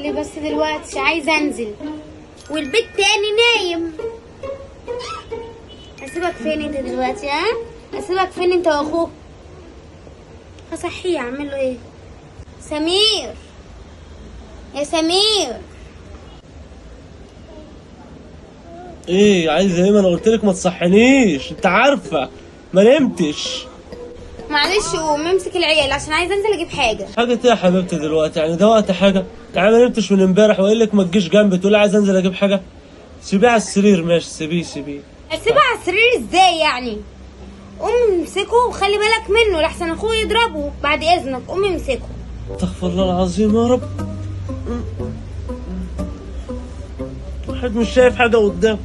اعمل ايه بس دلوقتي؟ عايزه انزل والبيت تاني نايم. اسيبك فين انت دلوقتي؟ ها اسيبك فين انت واخوك؟ هصحيه اعمل له ايه؟ سمير، يا سمير. ايه عايزه ايه؟ ما انا قلت لك ما تصحينيش، انت عارفه ما نمتش. معلش قوم امسك العيال عشان عايزه انزل اجيب حاجة. حاجة ايه يا حبيبتي دلوقتي؟ يعني ده وقت حاجة؟ يعني ما نمتش من امبارح وقايل لك ما تجيش جنبي، تقول عايز انزل اجيب حاجة. سيبيه على السرير. ماشي سيبيه سيبيه. اسيبه على السرير ازاي يعني؟ قوم امسكه وخلي بالك منه لحسن اخوه يضربه. بعد اذنك قوم امسكه. استغفر الله العظيم يا رب، واحد مش شايف حاجة قدامه،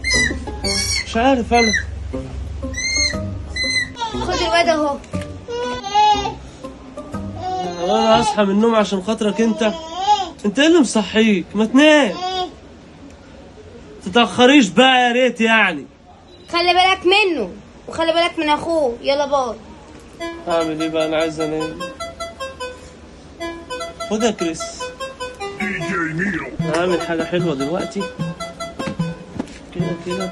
مش عارف انا. خد الواد اهو. انا هصحى من النوم عشان خاطرك انت؟ انت ايه اللي مصحيك؟ ما تنام، تتاخريش بقى يا ريت يعني. خلي بالك منه وخلي بالك من اخوه. يلا باي. اعمل ايه بقى؟ انا عايز انام. خد يا كريس، هعمل حاجة حلوة دلوقتي. كده كده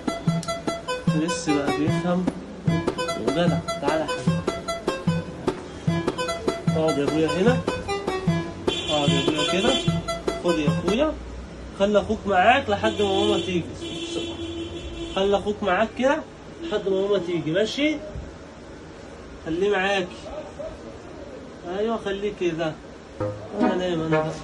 كريس بقى بيفهم وجدع. تعالى يا حبيبي اقعد يا ابويا هنا، اقعد يا ابويا كده. خد يا اخويا، خلي اخوك معاك لحد ما ماما تيجي. خلي اخوك معاك كده لحد ما ماما تيجي، ماشي؟ خليه معاكي. ايوه خليه كده. انا نايم انا بس.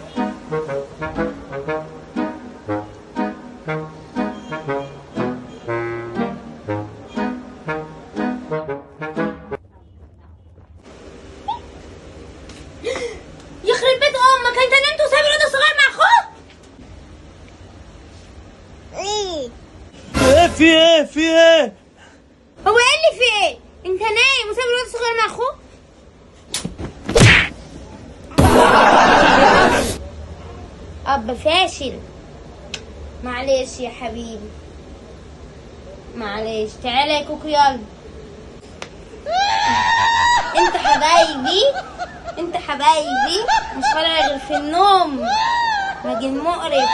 يخرب بيت امك، انت نمت وسايب الواد الصغير مع اخوك؟ ايه في ايه؟ في ايه؟ هو ايه اللي في ايه؟ انت نايم وسايب الواد الصغير مع اخوك؟ اب فاشل. معلش يا حبيبي معلش. تعالى يا كوكو يلا. انت حبايبي، انت حبايبي، مش طالع غير في النوم. راجل مقرف.